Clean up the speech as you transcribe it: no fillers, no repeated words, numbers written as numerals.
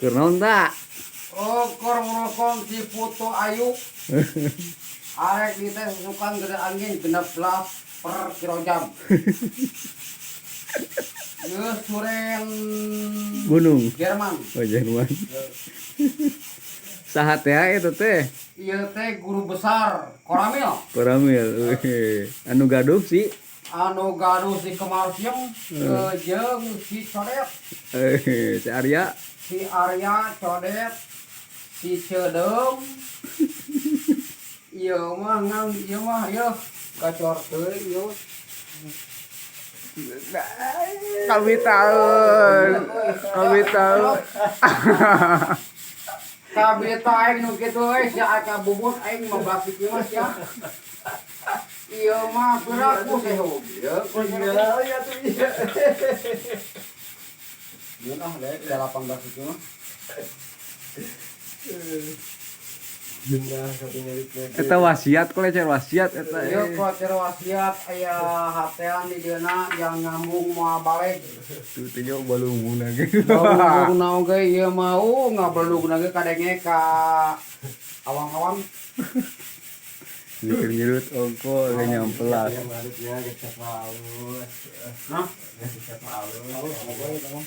Keur naon ta? Oh, keur merokong si Putu Ayu. Arek dites susukan gede angin 16 per kilo jam. Ieu suren Gunung. Jerman. Oh, Jerman. Saha teh eta teh? Ieu teh guru besar Koramil. Koramil. Wih. Anu gaduh si Anu gaduh si Kemal Siem jeung si Codet. Eh, si Arya. Si Arya, Codet, si Cedem. Ieu mah ngan ieu mah ieu gacor teuing ieu. Kami tahu. Kami tahu. Kabita aing nu kitu euy, si Aka Bubut aing 15 ieu mah sia. Ieu mah piraku sehu. Ieu Iya, iya tuh iya. Ieu ah dek 18 ieu mah. Genah katingali. Eta wasiat, kolecer wasiat eta. Ieu Eh. kuatir wasiat aya hatean di dieuna yang nyambung moal balik. Tuh teh jauh balungna ge. Balungna oge ieu mau ngabelugna ge kadenge ka awang-awang. Mikir nyerut ongko ge nyampelas. Yang harusnya gesek halus. Hah? Gesek halus. Halus, moga eta mah.